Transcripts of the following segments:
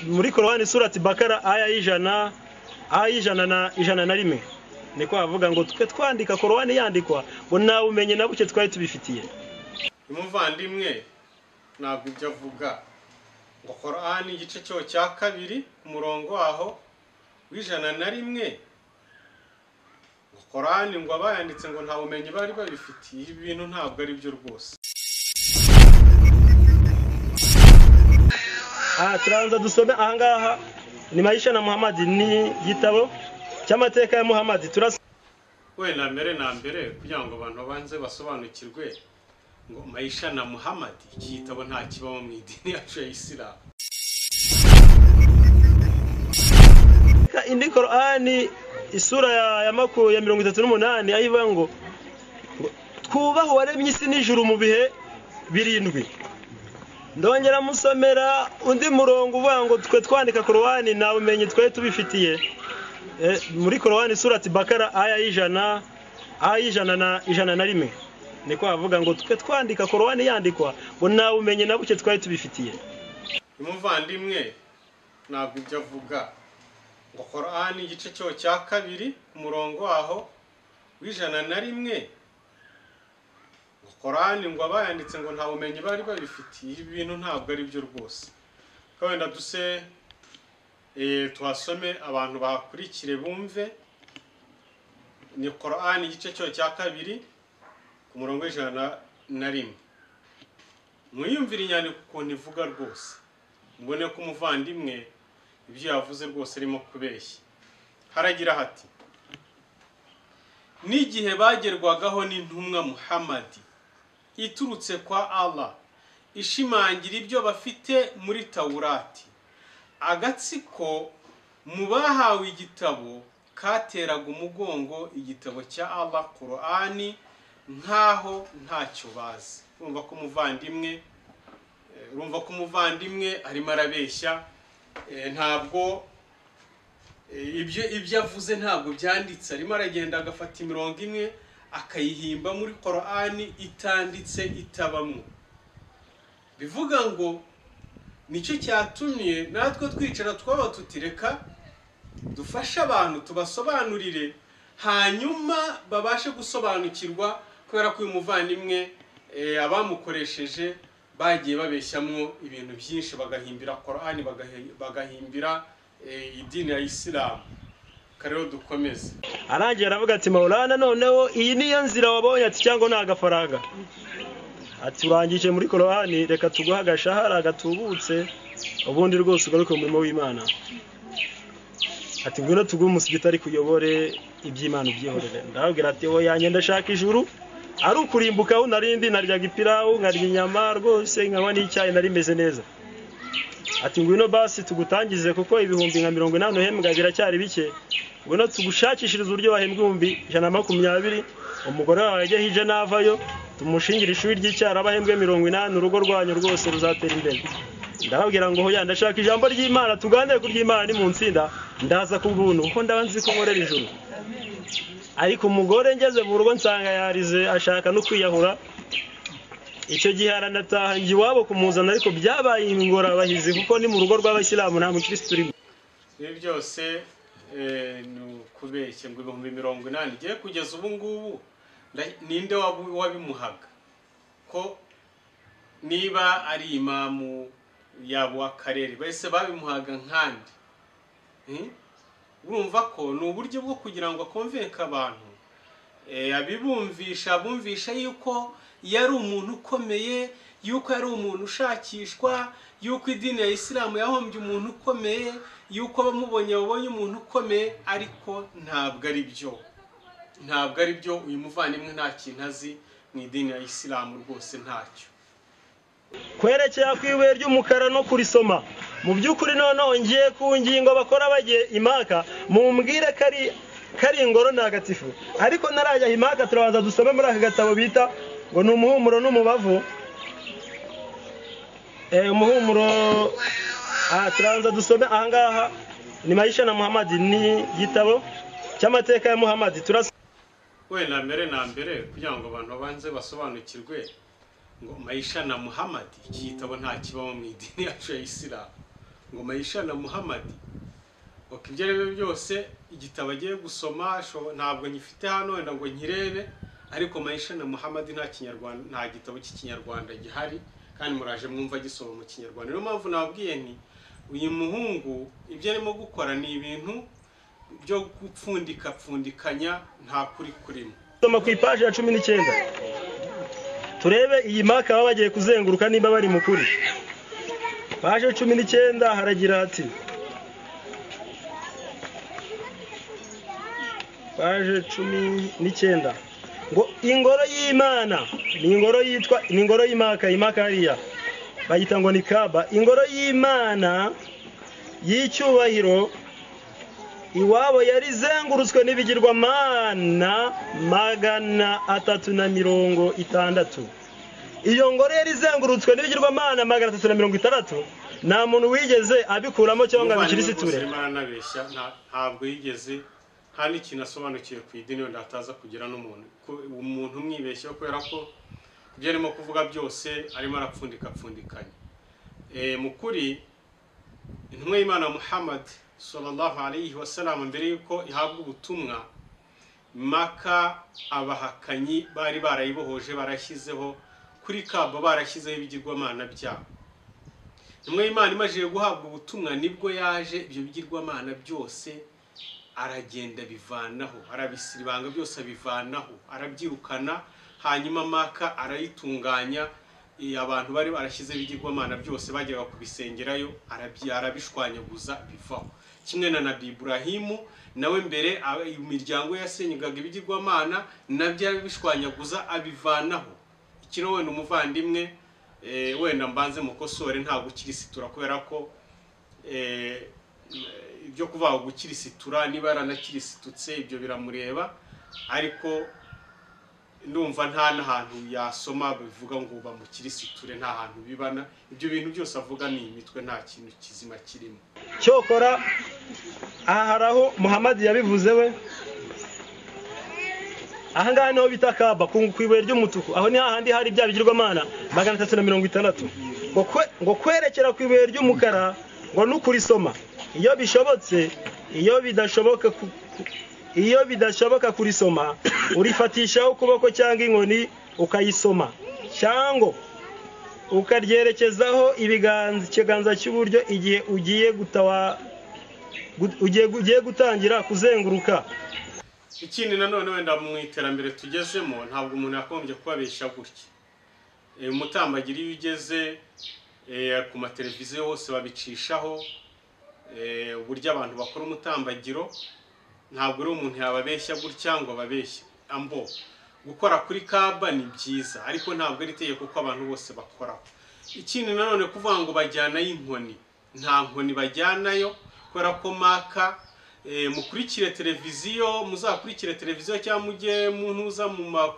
Muri Korowani surati Bakara aya y'ijana, aya y'ijana na 101, niko avuga ngo twe twandika Korowani yandikwa ngo nta bumenyi na buke twari tubifitiye. Umuvandimwe ntabwo ibyo avuga ngo Korani igice cyo cya 2 ku murongo aho w'101, ngo Korani ngo abayanditse ngo nta bumenyi bari babifitiye. Ibi bintu ntabwo ari byo rwose. Turanza dusome ahangaha ni Maisha na Muhammad, ni igitabo cy'amateka ya Muhammad. Wenda mbere na mbere kugira ngo abantu babanze basobanukirwe ngo Maisha na Muhammad, iki gitabo nta kibamo mu idini yacu ya Islam. Indi Korani isura ya 38 ayivuga ngo twubahe uwaremye isi n'ijuru mu bihe 7. Ndongera musomera undi murongo uvuga ngo twe twandika Korowani nta bumenyi twari tubifitiye. Muri Korowani surati Bakara aya y'ijana, aya y'ijana na 101, niko avuga ngo twe twandika Korowani yandikwa ngo nta bumenyi na buke twari tubifitiye. Umuvandimwe ntabwo ibyo avuga ngo Korani igice cyo cya 2 ku murongo aho w'101, ngo Korani ngo abayanditse ngo nta bumenyi bari babifitiye. Ibi bintu ntabwo ari byo rwose. Wenda duse tuhasome abantu bakurikire bumve. Ni Korani igice cyo cya 2 ku murongo w'101. Mwiyumvire inyandiko ukuntu ivuga rwose, mbone ko umuvandimwe ibyo yavuze rwose arimo kubeshya. Haragira hati: n'igihe bagerwagaho n'intumwa Muhammad iturutse kwa Allah ishimangira ibyo bafite muri Taurati, agatsiko mu bahawe igitabo kateraga umugongo igitabo cya Allah Qur'ani nkaho ntacyo bazi. Urumva ko umuvandimwe arimo arabeshya. Ntabwo ibyo avuze ntabwo byanditse. Arimo aragenda agafata imirongo imwe akayihimba muri Korani itanditse itabamwo. Bivuga ngo nicyo cyatumye natwe twicara twaba tutireka dufashe abantu tubasobanurire, hanyuma babashe gusobanukirwa, kubera ko uyu muvandimwe abamukoresheje bagiye babeshyamwo ibintu byinshi, bagahimbira Korani, bagahimbira idini ya Islam. Karero dukomeze. Arangiye aravuga ati Maulana, noneho iyi niyo nzira wabonye, ati cyangwa nta gafaranga, ati urangije muri Korani, reka tuguha agashahara gatubutse, ubundi rwose ugaruke mu murimo w'Imana. Ati ngwino tuguhe umusigiti ariko uyobore iby'Imana ubyihorere. Ndababwira ati oya, njye ndashaka ijuru, ari ukurimbuka aho narindi naryaga ipirawu, nkarya inyama rwose, nkanywa n'icyayi, nari meze neza. Ati ngwino basi tugutangize kuko 80,000 uhembwa biracyari bike, ngwino tugushakishirize uburyo wahembwa 120,000, umugore wawe ajye hije navayo tumushingire ishuri ry'icyara abahembwe 80, urugo rwanyu rwose ruzatera imbere. Ndababwira ngo hoya, ndashaka ijambo ry'Imana, tuganire ku ry'Imana ni mu nsinda, ndaza ku buntu kuko ndaba nzi ko nkorera ijuru. Ariko umugore ngeze mu rugo nsanga yarize ashaka no kwiyahura. Icyo gihe aranataha njye iwabo kumuzana, ariko byabaye ingorabahizi kuko ni mu rugo rw'abayisilamu nta mukirisitu urimo. Ibi byose ni ukubeshya ngo 80,000 igiye kugeza ubu ngubu ninde wabimuhaga? Ko niba ari imamu yabo w'akarere bahise babimuhaga nkandi. Urumva ko ni uburyo bwo kugira ngo akonvenke abantu, abibumvisha bumvisha yuko yari umuntu ukomeye, yuko yari umuntu ushakishwa, yuko idini ya Islam yahombye umuntu ukomeye, yuko bamubonye babonye umuntu ukomeye, ariko ntabwo ari byo. Ntabwo ari byo. Uyu muvandimwe nta kintu azi mu idini ya Islam rwose, ntacyo. Kwerekera ku ibuye ry'umukara no kurisoma. Mu by'ukuri noneho ngiye ku ngingo bakora bagiye impaka, mumbwire kari ingoro ntagatifu, ariko narajya impaka turabanza dusome muri aka gatabo bita ngo ni umuhumuro n'umubavu. Umuhumuro, turabanza dusome ahangaha ni Maisha na Muhammad, ni igitabo cy'amateka ya Muhammad. Wenda mbere na mbere kugira ngo abantu babanze basobanukirwe ngo Maisha na Muhammad, iki gitabo nta kibamo mu idini yacu ya Islam. Ngo Maisha na Muhammad. Ibyo ari byo byose igitabo agiye gusoma ntabwo nyifite hano wenda ngo nkirebe, ariko Maisha na Muhammad nta kinyarwanda, nta gitabo cy'ikinyarwanda gihari, kandi muraje mwumva gisoma mu kinyarwanda. Niyo mpamvu nababwiye nti uyu muhungu ibyo arimo gukora ni ibintu byo gupfundika pfundikanya, nta kuri kurimo. Soma ku ipaji ya 19 turebe iyi maka baba bagiye kuzenguruka nimba bari mukuri. Paje 19 haragira ati, paje 19 ngo ingoro y'Imana ni ingoro yitwa, ni ingoro y'Imaka, Imaka hariya bayita ngo ni Kaaba, ingoro y'Imana y'icyubahiro iwabo yari izengurutswe n'ibigirwamana 360. Iyo ngoro yari izengurutswe n'ibigirwamana 360, nta muntu wigeze abikuramo cyangwa abikirisiture. Ntabwo yigeze, nta n'ikintu asobanukiwe ku idini, wenda ataza kugira n'umuntu umuntu umwibeshyeho, kubera ko ibyo arimo kuvuga byose arimo arapfundika pfundikanya. Mu kuri intumwa y'Imana Muhammad sallallahu alayhi wasallam mbere yuko ihabwa ubutumwa, Maka abahakanyi bari barayibohoje, barashyizeho kuri Kaaba, barashyizeho ibigirwamana byabo. Intumwa y'Imana imaze guhabwa ubutumwa nibwo yaje ibyo bigirwamana byose aragenda bivanaho, arabisiribanga byose abivanaho, arabyirukana. Hanyuma Maka arayitunganya, abantu bari barashyize ibigirwamana byose bajyaga kubisengerayo, arabishwanyaguza bivaho. Kimwe na Nabi Ibrahimu nawe mbere imiryango yasengaga ibigirwamana nabyo arabishwanyaguza abivanaho. Ikiro wenda umuvandimwe wenda mbanze mukosore, nta gukirisitura, kubera ko ibyo kuvuga gukirisitura niba yaranakirisitutse ibyo biramureba, ariko ndumva nta n'ahantu yasoma bivuga ngo bamukirisiture, nta hantu bibana. Ibyo bintu byose avuga ni imitwe, nta kintu kizima kirimo. Cyokora aha hari aho Muhammad yabivuze we, aha ngaha niho bita Kaaba, ku ibuye ry'umutuku, aho ni hahandi hari bya bigirwamana 360. Ngo kwerekera ku ibuye ry'umukara ngo nukurisoma iyo bishobotse, iyo bidashoboka iyo bidashoboka kurisoma urifatishaho ukuboko cyangwa inkoni ukayisoma, cyangwa ukaryerekezaho ibiganza, ikiganza cy'uburyo igihe ugiye ugiye gutangira kuzenguruka. Ikindi nanone wenda mu iterambere tugezemo, ntabwo umuntu yakombye kubabesha gutya. Umutambagira iyo ugeze ku mateleviziyo hose babicishaho uburyo abantu bakora umutambagiro, ntabwo uri umuntu yababeshya gutya ngo ababeshye. Ambo gukora kuri Kaaba ni byiza, ariko ntabwo ari itegeko ko abantu bose bakoraho. Ikindi nanone kuvuga ngo bajyanayo inkoni, nta nkoni bajyanayo, kubera ko Maka mukurikire televiziyo, muzakurikire televiziyo cyangwa mujye muntuza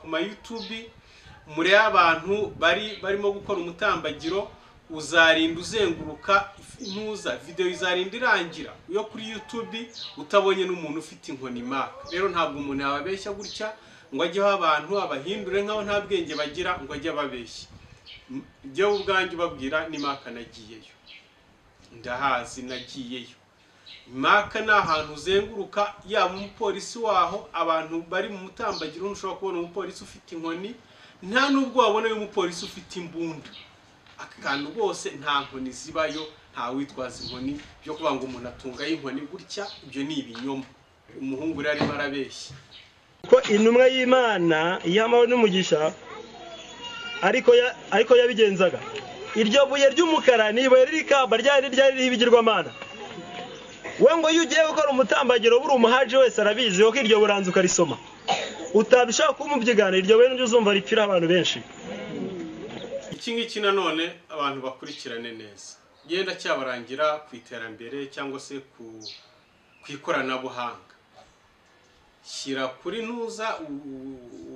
ku ma YouTube murebe abantu barimo gukora umutambagiro, uzarinda uzenguruka ntuza video izarinda irangira yo kuri YouTube utabonye n'umuntu ufite inkoni Maka. Rero ntabwo umuntu yababeshya gutya ngo ajyeho abantu abahindure nkaho nta bwenge bagira ngo ajye ababeshya. Njyewe ubwanjye ubabwira ni Maka nagiyeyo, ndahazi nagiyeyo. Maka ni ahantu uzenguruka, yaba umupolisi waho, abantu bari mu mutambagiro ntushobora kubona umupolisi ufite inkoni, nta nubwo wabona umupolisi ufite imbunda. Akantu bose nta nkoni zibayo, nta witwaza inkoni byo kuvuga ngo umuntu atunga inkoni gutya, ibyo ni ibinyoma. Umuhungu rero arimo arabeshya. Ko intumwa y'Imana ihamwe n'umugisha ariko yabigenzaga. Iryo buye ry'umukara ni ibuye riri Kaaba ryari ryari ibigirwamana. We ngo iyo ugiye gukora umutambagiro buri umuhaji wese arabizi ko iryo buranzu ukarisoma, utabishaka kumubyigana iryo buye niryo uzumva ripfira abantu benshi. Iki ngiki nanone abantu bakurikirane neza, yenda cyabarangira ku iterambere cyangwa se ku ikoranabuhanga. Shyira kuri ntuza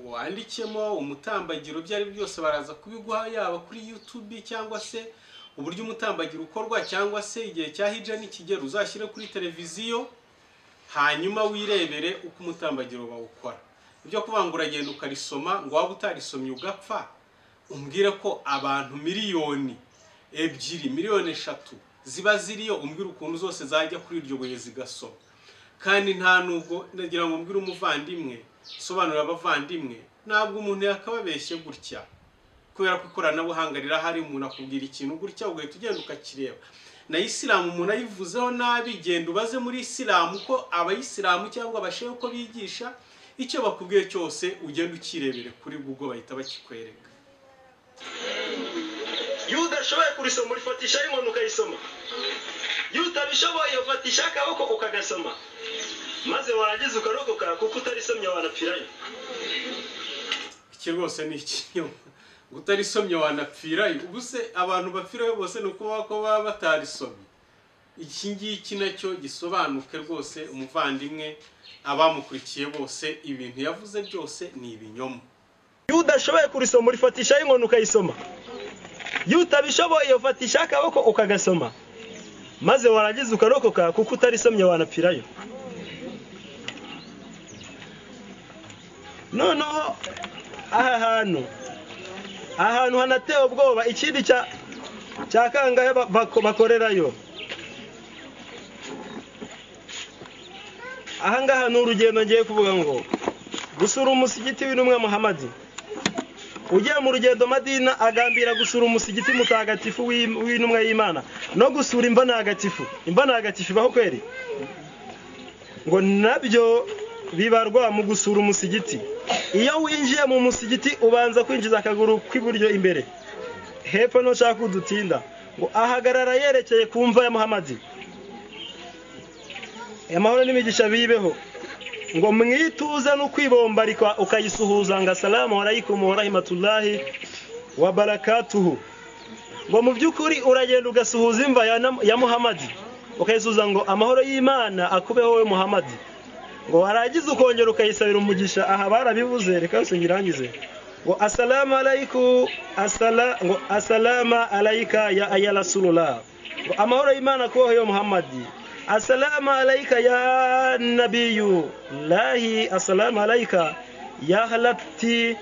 wandikemo umutambagiro, ibyo ari byose baraza kubiguha, yaba kuri YouTube cyangwa se uburyo umutambagiro ukorwa, cyangwa se igihe cya hija nikigera uzashyire kuri televiziyo, hanyuma wirebere uko umutambagiro bawukora. Ibyo kuvuga ngo uragenda ukarisoma ngo waba utarisomye ugapfa, umbwire ko abantu 2 miliyoni, 3 miliyoni ziba ziriyo, umbwira ukuntu zose zajya kuri iryo buye zigasoma. Kandi nta nubwo nagira ngo mbwire umuvandimwe, sobanura abavandimwe, ntabwo umuntu yakababeshye gutya, kubera ko ikoranabuhanga rirahari. Umuntu akubwira ikintu gutya ugahita ugenda ukakireba. Na Isilamu umuntu ayivuzeho nabi, genda ubaze muri Isilamu ko abayisilamu cyangwa abashehe uko bigisha, icyo bakubwiye cyose ugenda ukirebere kuri Google bahita bakikwereka. Iyo udashoboye kurisoma urifatisha inkoni ukayisoma, iyo utabishoboye ufatisha akaboko ukagasoma, maze warangiza ukarokoka, kuko utarisomye wanapfirayo. Iki rwose ni ikinyoma, ngo utarisomye wanapfirayo. Ubu se abantu bapfirayo bose ni ukuvuga ko baba batarisomye? Iki ngiki nacyo gisobanuke rwose, umuvandimwe, abamukurikiye bose, ibintu yavuze byose ni ibinyoma. Iyo udashoboye kurisoma urifatisha inkoni ukayisoma, iyo utabishoboye ufatisha akaboko ukagasoma, maze warangiza ukarokoka, kuko utarisomye wanapfirayo. Noneho aha hantu hanateye ubwoba. Ikindi cya kangahe bakorerayo aha ngaha ni urugendo ngiye kuvuga ngo gusura umusigiti w'intumwa Muhammad. Ugiye mu rugendo Madina agambira gusura umusigiti mutagatifu w'intumwa y'Imana no gusura imva ntagatifu. Imva ntagatifu ibaho kweri? Ngo nabyo bibarwa mu gusura umusigiti. Iyo winjiye mu musigiti ubanza kwinjiza akaguru kw'iburyo imbere, hepfo ntushaka kudutinda. Ngo ahagarara yerekeye ku mva ya Muhammad, amahoro n'imigisha bibeho. Ngo mwituze no kwibombarika ukayisuhuza ngo assalamu alaykum wa rahmatullahi wa barakatuhu. Ngo mu by'ukuri uragenda ugasuhuza imva ya Muhammad, ukayisuhuza ngo amahoro y'Imana akubeho we Muhammad. Ngo warangiza ukongera ukayisabira umugisha. Aha barabivuze, reka ngirangize. Ngo assalamu alaykum, ngo assalama alayka ya Rasulullah. Ngo amahoro y'Imana akubeho yo Muhammad. Assalamu alayka ya nabiyu lahi, assalamu alayka ya halati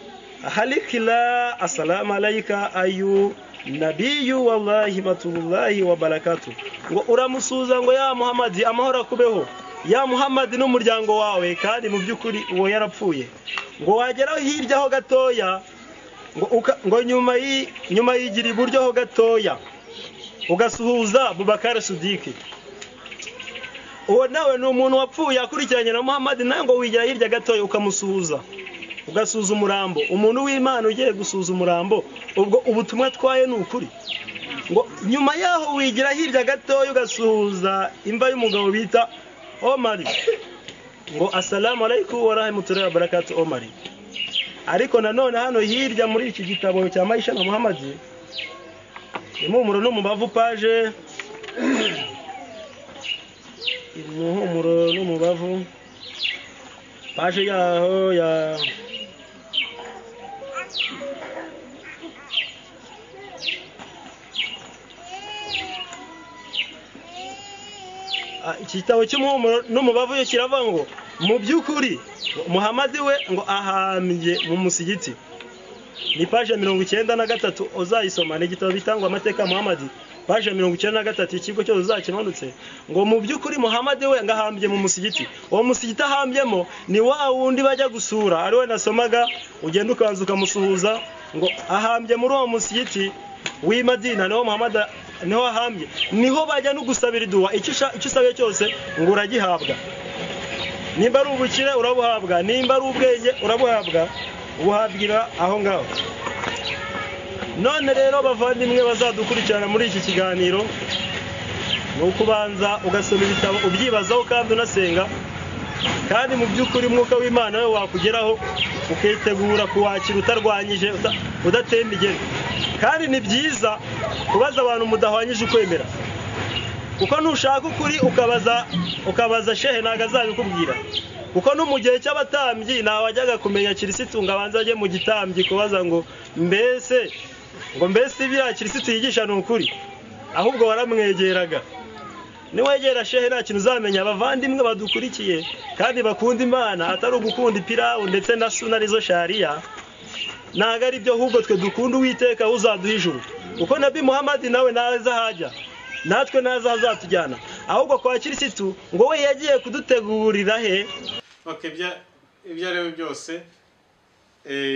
halikila, assalamu alayka ayu nabiyu wallahi matullahi wa barakatuh. Ngo uramusuza ngo ya Muhammad amahoro akubeho, ya Muhammad n'umuryango wawe, kandi mu by'ukuri uwo yarapfuye. Ngo wageraho hirya ho gatoya, ngo nyuma yigira iburyo ho gatoya ugasuhuza Abubakar Siddiq. Uwo nawe ni umuntu wapfuye akurikiranye na Muhammad, nawe ngo wigira hirya gatoya ukamusuhuza, ugasuza umurambo. Umuntu w'Imana ugiye gusuza umurambo, ubwo ubutumwa twaye ni ukuri. Ngo nyuma yaho wigira hirya gatoya ugasuhuza imva y'umugabo bita Omari. Ngo assalamu alaykum wa rahmatullahi wa barakatuh Omari. Ariko nanone hano hirya muri iki gitabo cya Maisha na Muhammad, impumuro n'umubavu, page impumuro n'umubavu, page yaho ya 'Igitabo cy'umuhumuro n'umubavu yo kiravuga ngo mu by'ukuri Muhammad we ngo ahambye mu musigiti. Ni page 93 uzayisoma, ni igitabo bitangwa amateka Muhammad, page 93, ikigo cyose uzakimanutse. Ngo mu by'ukuri Muhammad we ngo ahambye mu musigiti. Uwo musigiti ahambyemo ni wa wundi bajya gusura, ari we nasomaga, ugenda ukanza ukamusuhuza. Ngo ahambye muri uwo musigiti w'i Madina, niho Muhammad niho ahambye, niho bajya no gusabira iduwa. Icyo usabiye cyose ngo uragihabwa. Nimba ari ubukire urabuhabwa, nimba ari ubwenge urabuhabwa, ubuhabwira aho ngaho. None rero bavandimwe bazadukurikirana muri iki kiganiro, ni ukubanza ugasoma ibitabo ubyibazaho kandi unasenga, kandi mu by'ukuri umwuka w'Imana we wakugeraho ukitegura kuwakira utarwanyije, udatemba igeni. Kandi ni byiza kubaza abantu mudahwanyije ukwemera, kuko nushaka ukuri ukabaza shehe ntago azabikubwira. Kuko no mu gihe cy'abatambyi ntawajyaga kumenya Kirisitu ngo abanze ajye mu gitambyi kubaza ngo mbese ibya Kirisitu yigisha ni ukuri, ahubwo waramwegeraga. Niwegera shehe nta kintu uzamenya. Abavandimwe badukurikiye kandi bakunda Imana, atari ugukunda ipirawu ndetse na suna arizo sharia, ntago ari byo, ahubwo twe dukunda Uwiteka uzaduha ijuru. Kuko Nabi Muhammad nawe ntaza hajya, Natwe ntazazatujyana, ahubwo kwa Kirisitu ngo we yagiye kudutegurira he. Okay, ibyo ari byo byose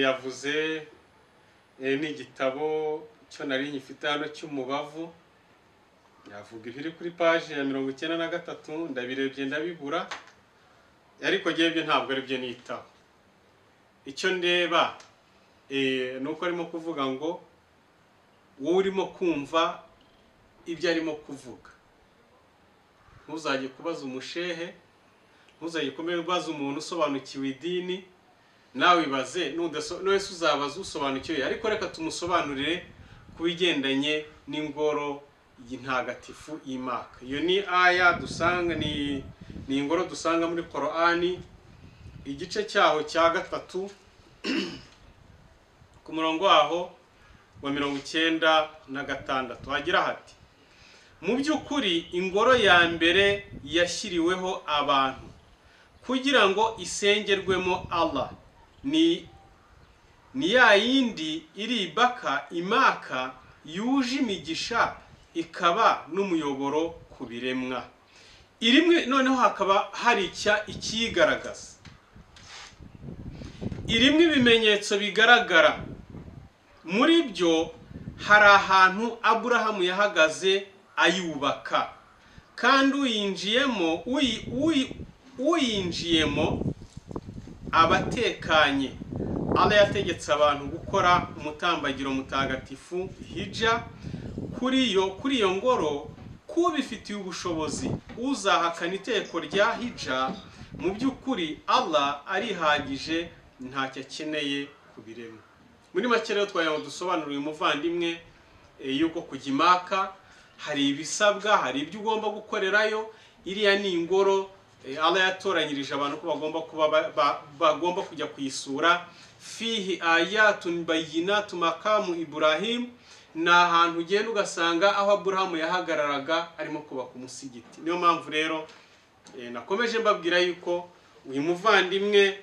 yavuze ni igitabo cyo nari nyifite hano cy'umubavu, yavuga ibiri kuri page ya 93, ndabirebye ndabibura, ariko ngiye ntabwo ari byo nitaho. Icyo ndeba nuko arimo kuvuga ngo wowe urimo kumva ibyo arimo kuvuga, ntuzajye kubaza umushehe, ntuzajye kubaza umuntu usobanukiwe idini, nawe ibaze wese uzabaza usobanukiwe. Ariko reka tumusobanurire ku bigendanye n'ingoro ntagatifu y'Imaka. Iyo ni aya dusanga, ni ingoro dusanga muri Korani igice cyaho cya 3 ku murongo waho wa 96, hagira hati: mu by'ukuri ingoro ya mbere yashyiriweho abantu kugira ngo isengerwemo Allah ni ya yindi iri Baka Imaka yuje imigisha ikaba n'umuyoboro ku biremwa. Irimwe noneho hakaba hari ikiyigaragaza, irimwe ibimenyetso bigaragara. Muri byo hari ahantu Aburahamu yahagaze ayubaka, kandi uyinjiyemo abatekanye. Allah yategetse abantu gukora umutambagiro mutagatifu hija kuri iyo ngoro, kubifitiye ubushobozi. Uzahakana iteko rya hija, mu by'ukuri Allah arihagije, ntacyo akeneye ku biremwa. Muri make rero twagira ngo dusobanurire uyu muvandimwe yuko kujya Imaka hari ibisabwa, hari ibyo ugomba gukorerayo. Iriya ni ingoro Allah yatoranyirije abantu ko bagomba kuba bagomba kujya kuyisura. Fihi ayatun bayyinatu maqamu Ibrahim, ni ahantu ugenda ugasanga aho Aburahamu yahagararaga arimo kubaka umusigiti. Niyo mpamvu rero nakomeje mbabwira yuko uyu muvandimwe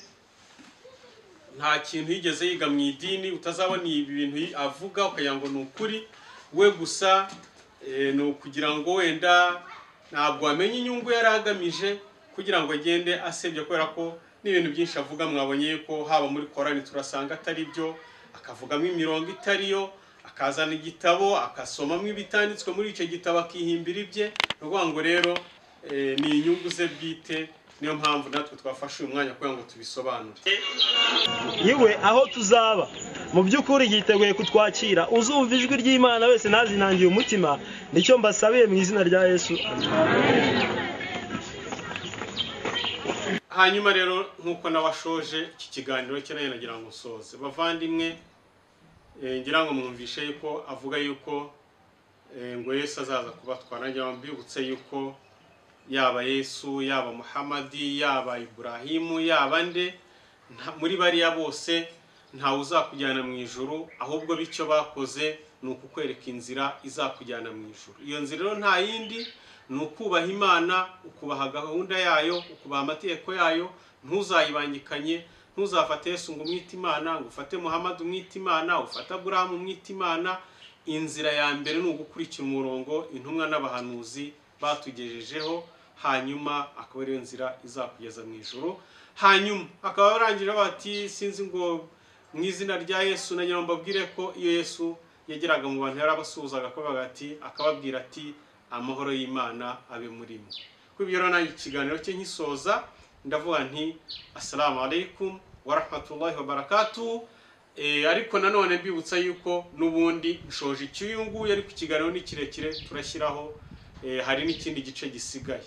nta kintu yigeze yiga mu idini, utazabona ibi bintu avuga ukagira ngo ni ukuri we, gusa ni ukugira ngo wenda ntabwo wamenye inyungu yari agamije kugira ngo agende asebye, kubera ko n'ibintu byinshi avuga mwabonye yuko haba muri Korani turasanga atari byo, akavugamo imirongo itariyo, akazana igitabo akasomamo ibitanditswe muri icyo gitabo akihimbira ibye. Ni ukuvuga ngo rero ni inyungu ze bwite, niyo mpamvu natwe twafashe uyu mwanya kugira ngo tubisobanure. Iwe aho tuzaba mu by'ukuri yiteguye kutwakira. Uzumva ijwi ry'Imana wese ntazinangiye umutima, nicyo mbasabiye mu izina rya Yesu. Hanyuma rero nkuko nawashoje iki kiganiro cye nayo nagira ngo nsoze, bavandimwe, ngira ngo mwumvishe yuko avuga yuko ngo Yesu azaza kubatwara. Ngira ngo mbibutse yuko yaba Yesu, yaba Muhammadi, yaba Ibrahimu, yaba nde, muri bariya bose ntawe uzakujyana mu ijuru, ahubwo bityo bakoze ni ukukwereka inzira izakujyana mu ijuru. Iyo nzira rero nta yindi, ni ukubaha Imana, ukubaha gahunda yayo, ukubaha amategeko yayo, ntuzayibangikanye. Ntuzafate Yesu ngo umwite Imana, ngo ufate Muhammad umwite Imana, ufate Aburahamu umwite Imana. Inzira ya mbere ni ugukurikira umurongo intumwa n'abahanuzi batugejejeho, hanyuma akaba ariyo nzira izakugeza mu ijuru. Hanyuma akaba barangije bati sinzi ngo mu izina rya Yesu, na mbabwire ko iyo Yesu yageraga mu bantu yarabasuhuzaga akabaga ati, akababwira ati amahoro y'Imana abe muri mwe. Kubyo rero nanjye ikiganiro cye nkisoza ndavuga nti assalamu alaikum wa rahmatullahi wa barakatuh. Ariko nanone mbibutsa yuko nubundi nshoje icyuyu nguyu, ariko ikiganiro ni kirekire turashyiraho, hari n'ikindi gice gisigaye.